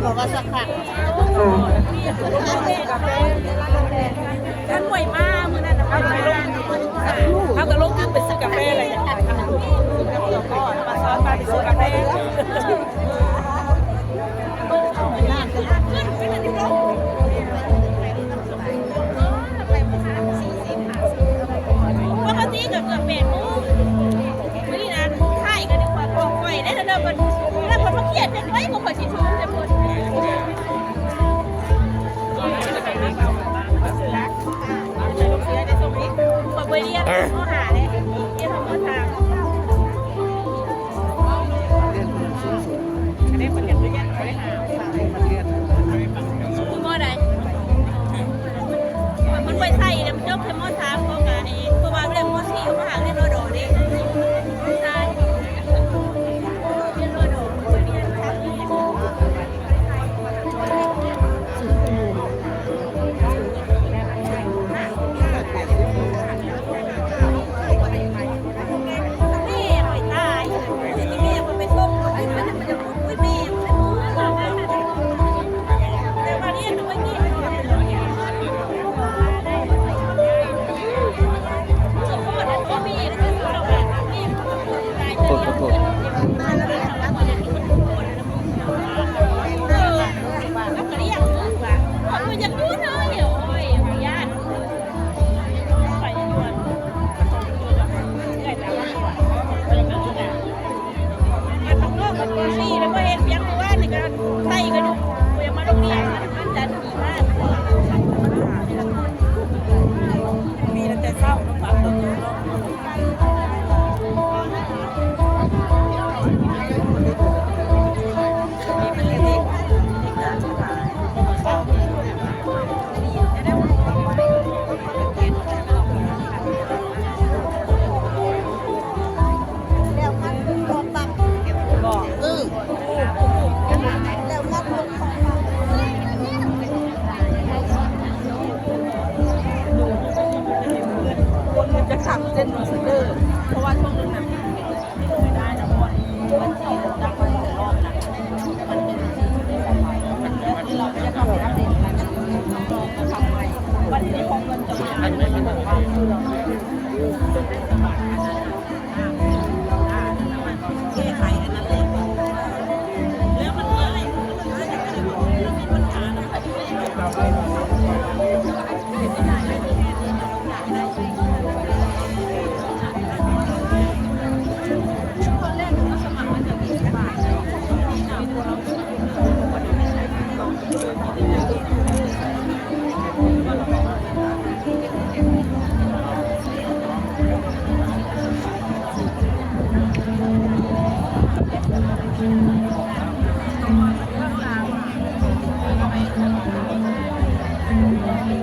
ບອກວ່າສັກພັກ ທ່ານຫວຍມາມື້ນັ້ນນະ ເຮົາກໍລົງ ເຮົາກໍລົງທຶນໄປຊື້ກາແຟເລີຍ ມາຊ້ອນພາໄປຊື້ກາແຟ ປົກກະຕິກໍເກືອບແປດໂມງ ມື້ນີ້ນະ ຄ້າຍກັນຂ້ອຍ ຂ້ອຍໄດ້ແລ້ວເດີ ເພິ່ນ ແລ້ວເພິ່ນມາຂຽນເປັນໄວ້ ກໍຂ້ອຍຊິໂທໃສ່ເພິ່ນ ຂ້ອຍບໍ່ໄດ້ຮຽນ ໂທຫາເດ້ ຮຽນໂທມາຖາມ ອັນນີ້ເພິ່ນຢາກ